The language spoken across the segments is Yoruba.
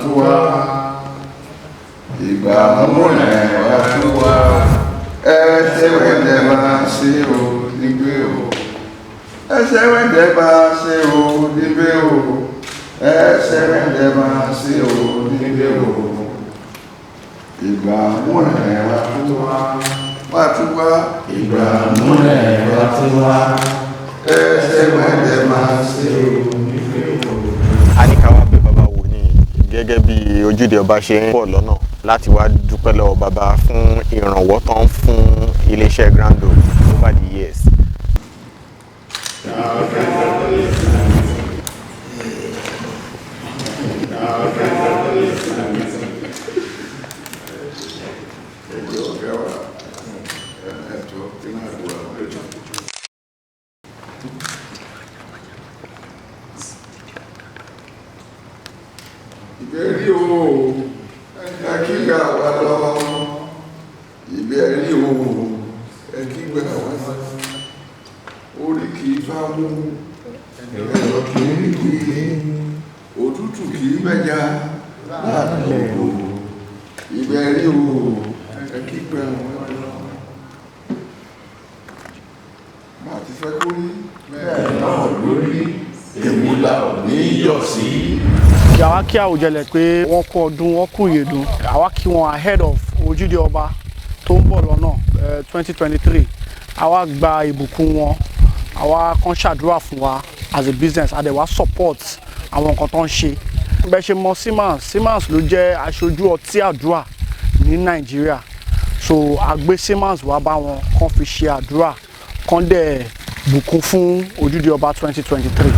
tún wá. Ìgbà múlẹ̀ wá tún wá. Ẹsẹ̀ wẹ́dẹ̀ máa ṣe o nígbé o. Ẹsẹ̀ wẹ́dẹ̀ máa ṣe o nígbé o. Ẹsẹ̀ wẹ́dẹ̀ máa ṣe o nígbé o. Ìgbà múlẹ̀ wá tún wá. Wá tún wá. Ìgbà múlẹ̀ wá tún wá. Ẹsẹ̀ wẹ́dẹ̀ máa ṣe o nígbé o. A ní ká wá bẹ̀ bàbá wò ní gẹ́gẹ́ bí Ojúde Ọba ṣe ń bọ̀ lọ́nà, láti wá dúpẹ́ lọ́wọ́ bàbá fún ìrànwọ́ tó ń fún iléeṣẹ́ Grand Oak over the years. Ẹjọ́ ọ̀gá wa, ẹ̀tọ́ tí náà dúró àwọn ẹjọ́. Ìbẹ̀rí o, ẹ kígbà wá lọ. Ìbẹ̀rí o, ẹ kígbà wá lọ. Orí kì í fá mú, ẹ̀rọ kì í rí kì í, òtútù kì í mẹ́ja láàrin odò. Ìbẹ̀rí o, ẹ kígbà wá lọ. Bá a ti fẹ́ kó rí, bẹ́ẹ̀ náà lórí, èwo la ò ní yọ̀ sí. Àwa kí Àwùjalẹ̀ pé wọ́n kú ọdún, wọ́n kú ìyèdún. Àwa kí wọn ahead of Ojúde Ọba tó ń bọ̀ lọ́nà 2023. Àwa gba ìbùkún wọn, àwa kan ṣàdúrà fún wa as a business, a dẹ̀ wá support àwọn nǹkan tó ń ṣe. Bẹ́ẹ̀ ṣe mọ̀ Seaman's, Seaman's ló jẹ́ aṣojú ọtí àdúrà ní Nàìjíríà, so a gbé Seaman's wá bá wọn kàn fi ṣe àdúrà, kàn dẹ̀ bùkún fún Ojúde Ọba 2023.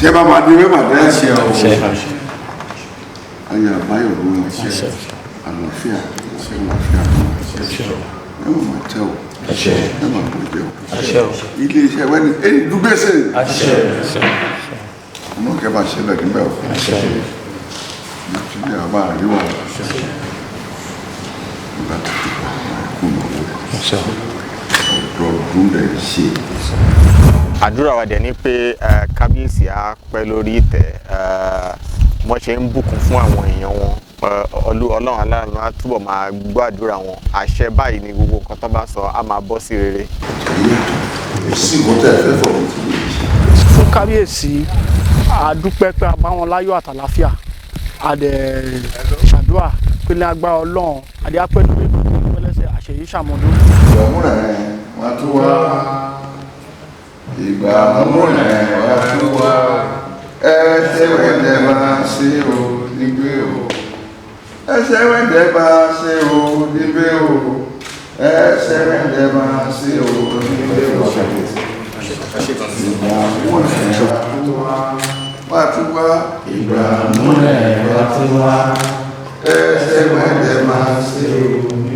Ṣé bá máa di mẹ́fà dẹ́ ṣe ọ̀ ayé àbáyọ̀ ló ń ṣe àlàáfíà, àlàáfíà ló ń ṣe. Ẹ má máa tẹ o, ẹ má bọ̀ jẹ́ o. Ilé iṣẹ́ wẹ́ni èyí dúgbèsè ọmọ kẹ́ bá ṣẹlẹ̀ níbẹ̀ o. Nàìjíríà bá àríwá nígbà tó ti pa kú lọ́wọ́ ọdọọdún lẹ̀ ṣe. Àdúrà wa dẹ̀ ni pé kábíyèsí á pẹ́ lórí ìtẹ́. Wọ́n ṣe ń bùkún fún àwọn èèyàn wọn, Ọlọ́run aláàánú á túbọ̀ máa gbọ́ àdúrà wọn. Àṣẹ báyìí ni gbogbo nǹkan tó bá sọ á máa bọ́ sí rere. Kò sí nǹkan tẹ́ ẹ fẹ́ fọ̀ mí tí yìí ṣe. Fún kábíyèsí, a dúpẹ́ pé a bá wọn láyọ̀ àtàláfíà. A dẹ̀ ṣàdúrà pé ní agbára Ọlọ́run, adé á pẹ́ lórí pẹ́lẹ́sẹ̀, àṣeyí ṣàmọ́dún. Ìgbà múlẹ̀ wá tún wá. Ìgbà múlẹ̀ wá tún wá. Ẹsẹ̀ wẹ́dẹ̀ máa ṣe o nígbé o. Ẹsẹ̀ wẹ́dẹ̀ máa ṣe o nígbé o. Ẹsẹ̀ wẹ́dẹ̀ máa ṣe o nígbé o. Ìgbà múlẹ̀ wá tún wá. Wá tún wá. Ìgbà múlẹ̀ wá tún wá. Ẹsẹ̀ wẹ́dẹ̀ máa ṣe o.